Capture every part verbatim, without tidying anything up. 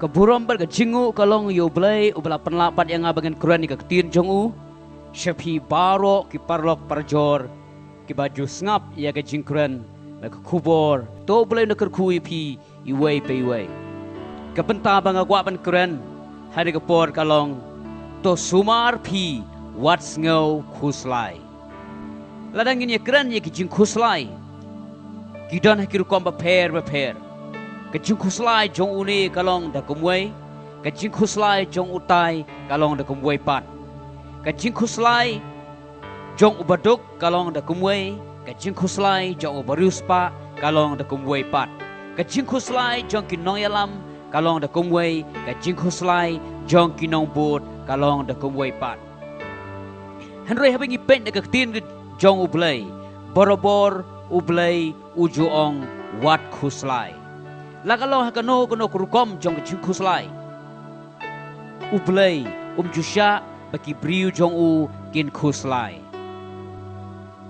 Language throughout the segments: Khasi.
Ka burom bad ka jingnguh ka long ïa U Blei, uba la pynlah pat ïa nga ba ngan kren ïa ka ktien jong u sha phi baroh ki paralok parajor kiba ju sngap ïa ka jingkren bad ka khubor. To U Blei un kyrkhu ïa phi iwei pa iwei. Ka bynta ba nga kwah ban kren ha kane ka por ka long: To sumar phi wat sngew khuslai. Lada ngin ïa kren ïa ki jingkhuslai, ki don ha ki rukom bapher bapher. Ka jingkhuslai jong une ka long da kumwei, ka jingkhuslai jong utai ka long da kumwei pat. Ka jingkhuslai jong u baduk ka long da kumwei, ka jingkhuslai jong u bariewspah ka long da kumwei pat. Ka jingkhuslai jong ki nongïalam ka long da kumwei, ka jingkhuslai jong ki nongbud ka long da kumwei pat. Hynrei haba ngi peit na ka ktien jong U Blei, barabor U Blei u ju ong wat khuslai. La ka long ha kano kano ka rukom jong ka jingkhuslai, U Blei um ju shah ba ki briew jong u kin khuslai.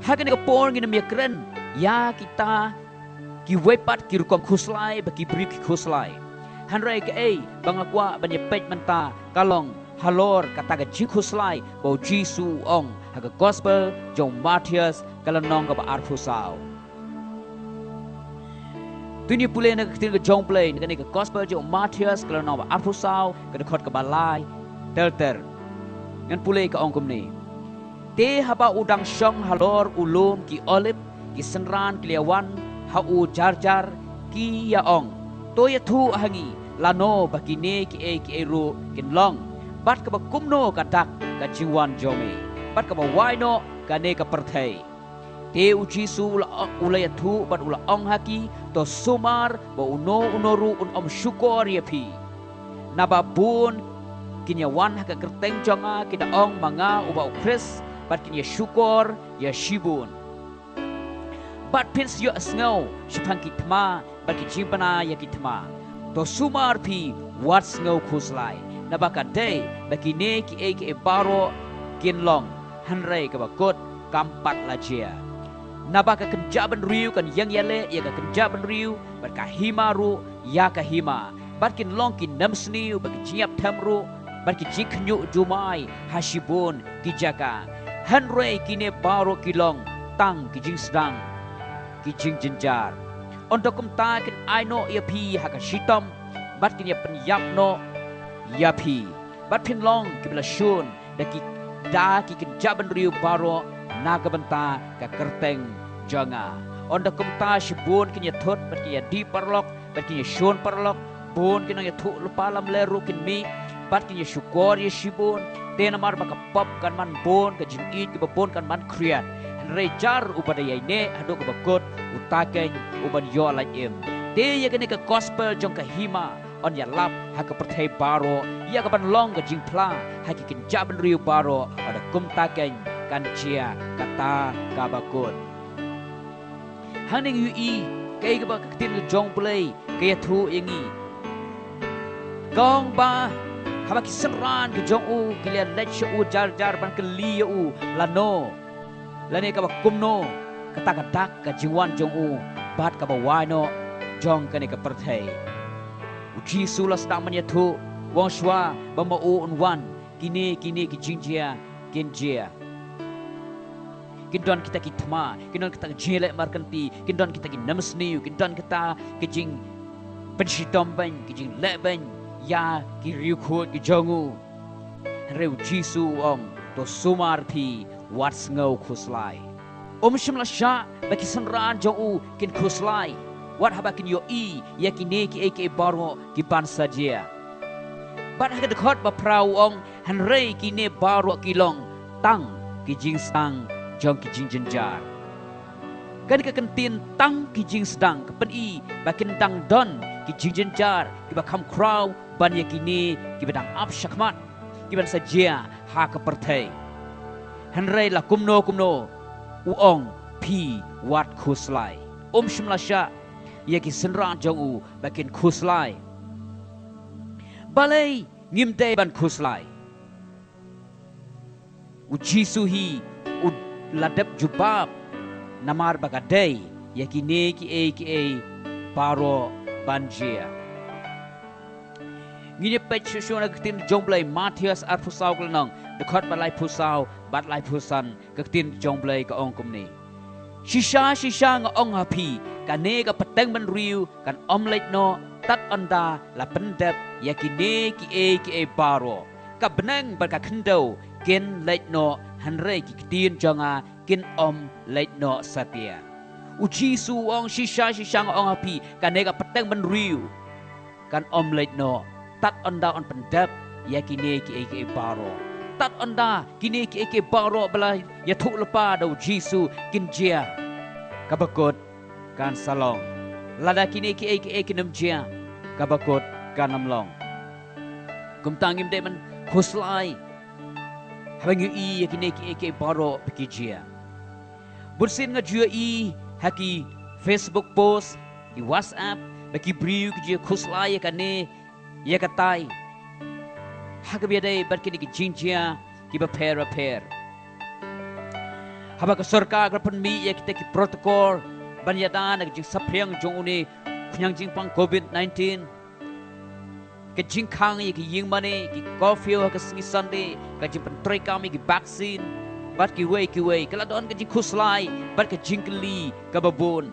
Ha kane ka por ngin ym ïa kren ïa kita kiwei pat ki rukom khuslai ba ki briew ki khuslai. Hynrei kaei ba nga kwah ban ïa peit mynta ka long halor kata ka jingkhuslai ba U Jisu u ong ha ka gospel jong u Mathaios ka lynnong kaba arphew saw. To ngin ïa pule na ka ktien ka jong U Blei na kane ka gospel jong u Mathaios ka lynnong ba arphew saw, ka dkhot kaba lai ter ter. Ngan pule, ka ong kumne: Te haba u dang shong halor u lum ki olib, ki synran ki la ïa wan ha u jar jar, ki ïa ong: To ïathuh ha ngi lano ba kine kiei kiei ruh kin long, bad kaba kumno ka dak ka jingwan jong me, bad kaba wai noh kane ka pyrthei. Te U Jisu u la, u la ïathuh bad u la ong ha ki: To sumar ba uno uno ruh un ym shukor ïa phi. Naba bun kin ïa wan ha ka kyrteng jong nga, kin da ong, Ma nga uba U Khrist, bad kin ïa shukor ïa shibun. Bad phin sa ïohsngew shaphang ki thma bad ki jingbna ïa ki thma. To sumar phi wat sngew khuslai, naba ka dei ba kine kiei kiei baroh kin long, hynrei kaba kut kam pat la jia. Naba ka kynja bynriew kan ïeng ïaleh ïa ka kynja bynriew, bad ka hima ruh ïa ka hima, bad kin long ki nemsniew bad ki jingïap them ruh, bad ki jingkhynñiuh jumai ha shibun ki jaka. Hynrei kine baroh ki long tang ki jingsdang ki jingjynjar. Ynda kumta kin ai noh ïa phi ha ka shitom, bad kin ïa pynïap noh ïa phi, bad phin long kiba la shun da ki, da ki kynja bynriew baroh na ka bynta ka kyrteng jong nga. Ynda kumta shibun kin ïa thut bad kin ïa dih paralok bad kin ïa shun paralok. Bun ki nongïathuhlypa lamler ruh kin mih bad kin ïa shukor ïa shibun. Te namar ba ka pop kan man bun, ka jingïeit kaba bun kan man khriat. Hynrei jar uba da ïaineh haduh kaba kut, uta keiñ u ban ïoh lait im. Te ïa kane ka gospel jong ka hima yn ïalap ha ka pyrthei baroh, ïa kaban long ka jingphla ha ki kynja bynriew baroh. Ynda kumta keiñ kan jia kata kaba kut. Hangne ngi ïohi kaei kaba ka ktien ka jong U Blei ka ïathuh ïa ngi. Ka ong ba haba ki synran ki jong u ki la leit sha u jar jar ban kylli ïa u lano, lane kaba kumno kata ka dak ka jingwan jong u bad kaba wai noh jong kane ka pyrthei, U Jisu la sdang ban ïathuh, u ong, shuwa ba ma u un wan, kine kine ki jingjia kin jia. Kin don kita ki thma, kin don kita ki jingleh markynti, kin don kita ki nemsniew, kin don kita ki jingpynshitom beiñ, ki jingleh beiñ ïa ki riewkhuid ki jong u. Hynrei U Jisu u ong, to sumar phi, wat sngew khuslai. Um shym la shah ba ki synran jong u kin khuslai wat haba kin ïohi ïa kine kiei kiei baroh kiban sa jia. Bad ha ka dkhot ba phra u ong, hynrei kine baroh ki long tang ki jingsdang jong ki jingjynjar. Kane ka kyntien tang ki jingsdang ka pyni ba kin dang don ki jingjynjar kiba kham khraw ban ïa kine kiba dang ap shakhmat kiban sa jia ha ka pyrthei. Hynrei la kumno kumno u ong, phi wat khuslai. Um shym la shah ïa ki synran jong u ba kin khuslai. Balei ngim dei ban khuslai? U Jisu hi u la dep jubab, namar ba ka dei ïa kine kiei kiei baroh ban jia. Ngin ïa peit shuh shuh na ka ktien jong U Blei, Mathaios arphew saw ka lynnong, dkhot ba laiphew saw bad laiphew san, ka ktien jong U Blei ka ong kumne: Shisha shisha nga ong ha phi, kane ka pateng bynriew kan ym leit noh tad ynda la pyndep ïa kine kiei kiei baroh. Ka bneng bad ka khyndew kin leit noh, hynrei ki ktien jong nga kin ym leit noh satia. U Jisu u ong: Shisha shisha nga ong ha phi, kane ka pateng bynriew kan ym leit noh tad ynda yn pyndep ïa kine kiei kiei baroh. Tad ynda kine kiei kiei baroh ba la ïathuh lypa da U Jisu kin jia, kaba kut kan sa long. Lada kine kiei kiei kin ym jia, kaba kut kan ym long. Kumta ngim dei ban khuslai haba ngi ïohi ïa kine kiei kiei baroh ba ki jia. Bun sien nga ju ïohi ha ki Facebook post, ki WhatsApp, ba ki briew ki ju khuslai ïa kane ïa katai, ha kaba ïadei bad kine ki jingjia kiba pher ba pher. Haba ka sorkar ka pynmih ïa kita ki protocol ban ïada na ka jingsaphriang jong une u khñiang jingpang covid nineteen, ka jingkhang ïa ki ïingmane, ki curfew ha ka sngi Sunday, ka jingpyntreikam ïa ki vaccine bad kiwei kiwei, ka la don ka jingkhuslai bad ka jingkylli kaba bun.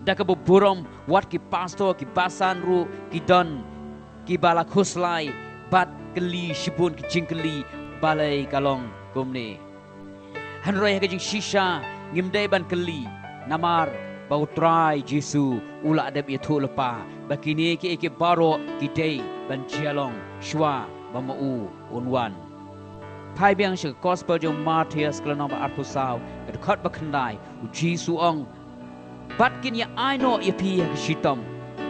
Da kaba burom, wat ki pastor, ki basan ruh ki don kiba la khuslai bad kylli shibun ki jingkylli, balei ka long kumne. Hynrei ha ka jingshisha ngim dei ban kylli, namar ba U Trai Jisu u la dep ïathuh lypa ba kine kiei kiei baroh ki dei ban jia long shuwa ba ma u un wan. Phai biang sha ka Gospel jong u Mathaios ka lynnong ba arphew saw, ka dkhot ba khyndai, U Jisu u ong: Bad kin ïa ai noh ïa phi ha ka shitom,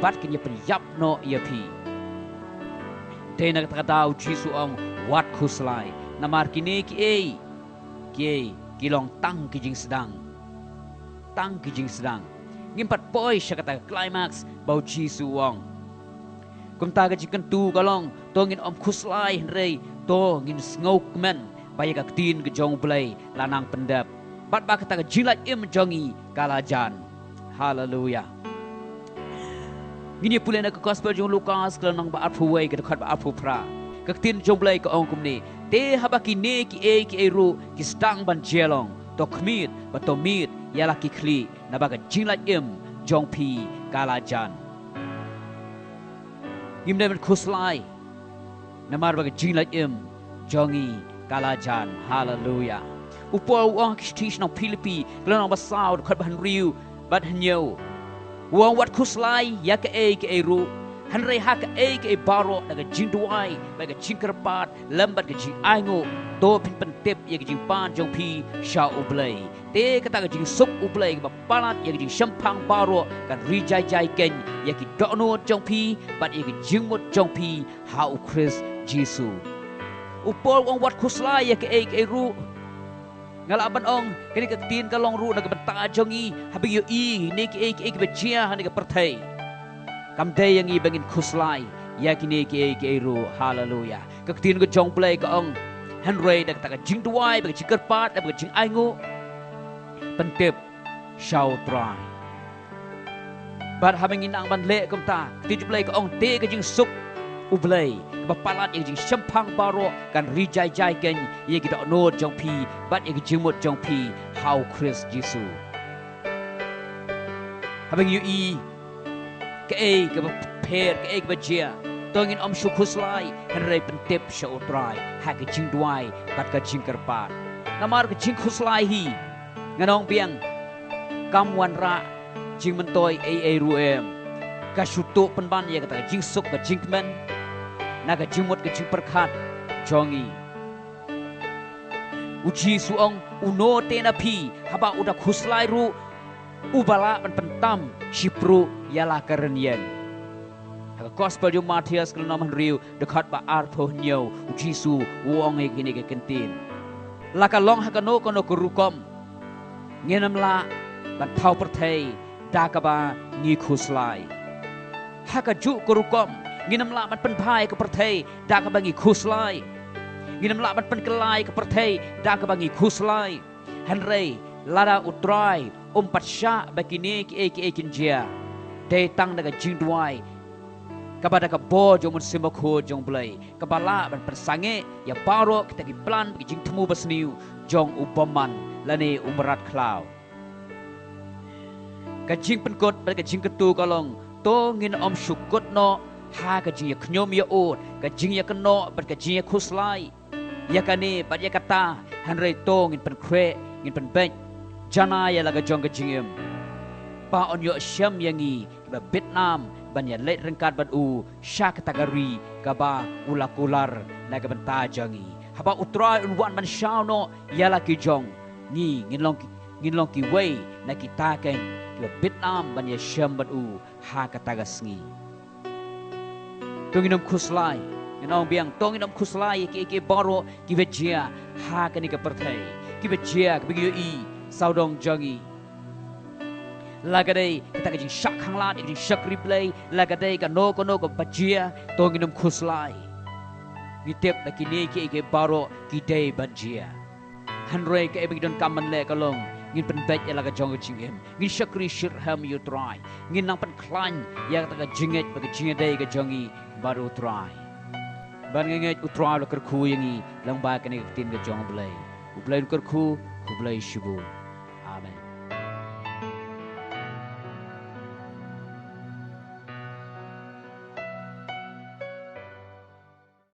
bad kin ïa pynïap noh ïa phi. Dei na kata ka daw U Jisu u ong: Wat khuslai, namar kine kiei kiei ki long tang ki jingsdang. Tang ki jingsdang. Ngim pat poi sha kata ka climax ba U Jisu u ong. Kumta ka jingkyntu ka long, to ngin ym khuslai, hynrei to ngin sngewkmen ba ïa ka ktien ka jong U Blei la nang pyndep, bad ba kata ka jinglait im jong ngi ka la jan. Haleluya. Ngin ïa pule na ka Gospel jong u Lukas ka lynnong ba arphew wei, ka dkhot ba arphew phra. Ka ktien jong U Blei ka ong kumne: Te haba kine kiei kiei ruh ki sdang ban jia long, to khmied bad to miet ïa la ki khlieh, naba ka jinglait im jong phi ka la jan. Ngim dei ban khuslai, namar ba ka jinglait im jong ngi ka la jan. Haleluya. U Paul u ong ha ka shithi sha ki nong Philippi ka lynnong ba saw, dkhot ba hynriew bad hynñiew, u ong: Wat khuslai ïa kaei kaei ruh, hynrei ha kaei kaei baroh, da ka jingduwai bad ka jingkyrpad lem bad ka jingainguh, to phin pyntip ïa ka jingpan jong phi sha U Blei. Te kata ka jingsuk U Blei kaba palat ïa ka jingshemphang baroh kan ri jai jai keiñ ïa ki dohnud jong phi bad ïa ka jingmut jong phi ha U Khrist Jisu. U Paul u ong: Wat khuslai ïa kaei kaei ruh. Nga lah ban ong, kane ka ktien ka long ruh na ka bynta jong ngi, haba ngi ïohi ïa kine kiei kiei kiba jia ha kane ka pyrthei. Kam dei ïa ngi ba ngin khuslai ïa kine kiei kiei ruh. Haleluya. Ka ktien ka jong U Blei ka ong: Hynrei da kata ka jingduwai bad ka jingkyrpad bad ka jingainguh, pyntip sha U Trai. Bad haba ngi nang ban leh kumta, ka ktien U Blei ka ong, te ka jingsuk U Blei kaba palat ïa ka jingshemphang baroh kan ri jai jai keiñ ïa ki dohnud jong phi bad ïa ka jingmut jong phi ha U Khrist Jisu. Haba ngi ïohi kaei kaba pher, kaei kaba jia, to ngin ym shu khuslai, hynrei pyntip sha U Trai ha ka jingduwai bad ka jingkyrpad. Namar ka jingkhuslai hi, ngan ong biang, kam wanrah jingmyntoi ei ei ruh em. Ka shu tuh pynban ïa kata ka jingsuk ka jingkmen na ka jingmut ka jingpyrkhat jong ngi. U Jisu u ong, uno te na phi haba u da khuslai ruh, uba lah ban pyntam shipruh ïa la ka rynïeng. Ha ka Gospel jong u Mathaios ka lynnong hynriew, dkhot ba arphew hynñiew, U Jisu u ong ïa kine ki kyntien: La ka long ha kano kano ka rukom, ngin ym lah ban thaw pyrthei da kaba ngi khuslai. Ha kajuh ka rukom, ngin ym lah ban pynbha ïa ka pyrthei da kaba ngi khuslai. Ngin ym lah ban pynkylla ïa ka pyrthei da kaba ngi khuslai. Hynrei lada U Trai um pat shah ba kine kiei kiei kin jia, dei tang da ka jingduwai kaba da ka bor jong u Mynsiem Bakhuid jong U Blei, kaba lah ban pynsangeh ïa baroh kita ki plan bad ki jingthmu basniew jong u bymman lane u mrad khlaw. Ka jingpynkut bad ka jingkyntu ka long, to ngin ym shu kut noh ha ka jingïakhñium ïa ud, ka jingïakynnoh bad ka jingïakhuslai ïa kane bad ïa kata, hynrei to ngin pynkhreh, ngin pynbeit janai ïa la ka jong ka jingim, ba un ïoh shem ïa ngi kiba bit nam ban ïaleit ryngkat bad u sha kata ka ri kaba u la kular na ka bynta jong ngi. Haba U Trai un wan ban shaw noh ïa la ki jong ngi, ngin long ki, ngin long kiwei na kita keiñ kiba bit nam ban ïashem bad u ha kata ka sngi. To ngin ym khuslai, ngan ong biang, to ngin ym khuslai ïa kiei kiei baroh kiba jia ha kane ka pyrthei, kiba jia, kiba ngi ïohi sawdong jong ngi. La ka dei kata ka jingshah khanglad, ka jingshakri Blei, la ka dei kano kano kaba jia, to ngin ym khuslai. Ngi tip ba kine kiei kiei baroh ki dei ban jia. Hynrei kaei ba ngi donkam ban leh ka long, ngin pynbeit ïa la ka jong ka jingim, ngin shakri shitrhem ïa U Trai, ngin nang pynkhlaiñ ïa kata ka jingngeit bad ka jingïadei ka jong ngi bad U Trai. Bad nga ngeit U Trai u la kyrkhu ïa ngi lyngba kane ka ktien ka jong U Blei. U Blei un kyrkhu, khublei shibun.